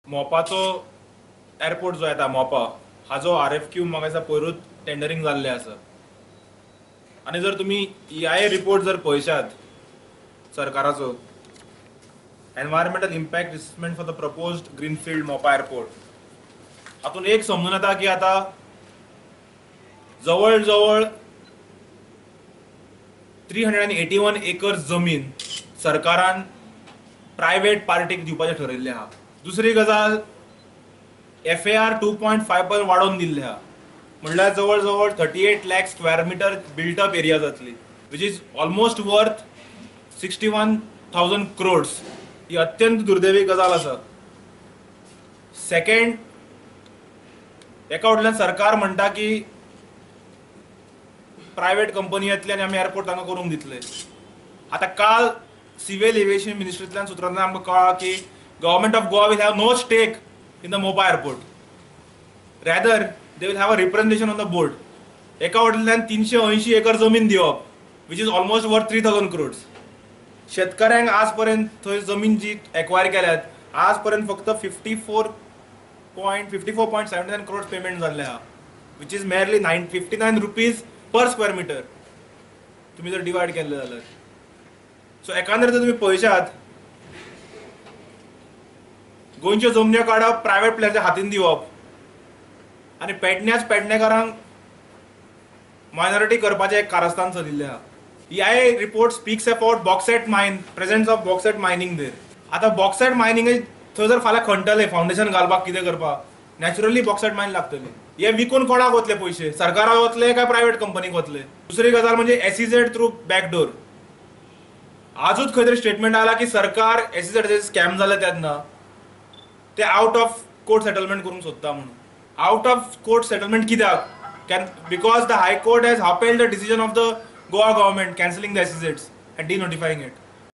मोपाचो airport जो येता मोपा हाजो RFQ म्हाका दिसता पयरूच टेंडरींग जाल्लें आसा. आनी जर तुमी EIA report जर पळयशात सरकाराचो, environmental impact assessment for the proposed greenfield Mopa airport, हातून एक समजून येता की आतां जवळ जवळ 381 एकर जमीन सरकारान प्रायवेट पार्टीक दिवपाचें ठरयल्लें आहा. दुसरी गजाल, FAR 2.5 वाडोवन दिल्लें आहा, म्हणल्यार जवळ जवळ 38 lakh square metre built up area जातली, which is almost worth 61,000 crores. ही अत्यंत दुर्दैवी गजाल आसा. सेकंड, एका वटल्यान सरकार म्हणटा की प्रायवेट कंपनी येतली आनी आमी एअरपोर्ट तांकां करूंक दितले. आतां काल सिव्हिल एव्हिएशन मिनिस्ट्रींतल्यान सुत्रांतल्यान आमकां कळ्ळां की government of Goa will have no stake in the Mopa airport, rather they will have a representation on the board. एका वटल्यान 380 एकर जमीन दिवप, which is almost worth 3,000 crores. शेतकऱ्यांक आज पर्यंत थंय जमीन जी एक्वायर केल्यात आज पर्यंत फक्त 54.79 crores payment जाल्लें आहा, which is merely 959 rupees per square metre तुमी जर डिवायड केल्ले जाल्यार. सो एकांदर जर तुमी पळयशात, गोंयच्यो जमन्यो काडप, प्रायवेट प्लेयर्साच्या हातीन दिवप आनी पेडण्याच पेडणेकारांक मायनॉरिटी करपाचें एक कारस्थान चलिल्लें आहा. EIA report speaks about bauxite mine, presence of bauxite mining there. आतां बॉक्सायट मायनिंग थंय जर फाल्यां खणटले, फावंडेशन घालपाक कितें करपाक, नॅचरली बॉक्सायट मायन लागतली. हे विकून कोणाक वतले पयशे, सरकाराक वतले काय प्रायवेट कंपनीक वतले? दुसरी गजाल म्हणजे एसईझेड थ्रू बॅकडोर. आजूच खंय तरी स्टेटमेंट आयला की सरकार एसईझेडाचे स्कॅम जाले तेन्ना ते आउट ऑफ कोर्ट सेटलमेंट करूंक सोदता म्हणून. आउट ऑफ कोर्ट सेटलमेंट कित्याक? Because the high court has upheld the decision of the Goa government cancelling the SEZs and denotifying it.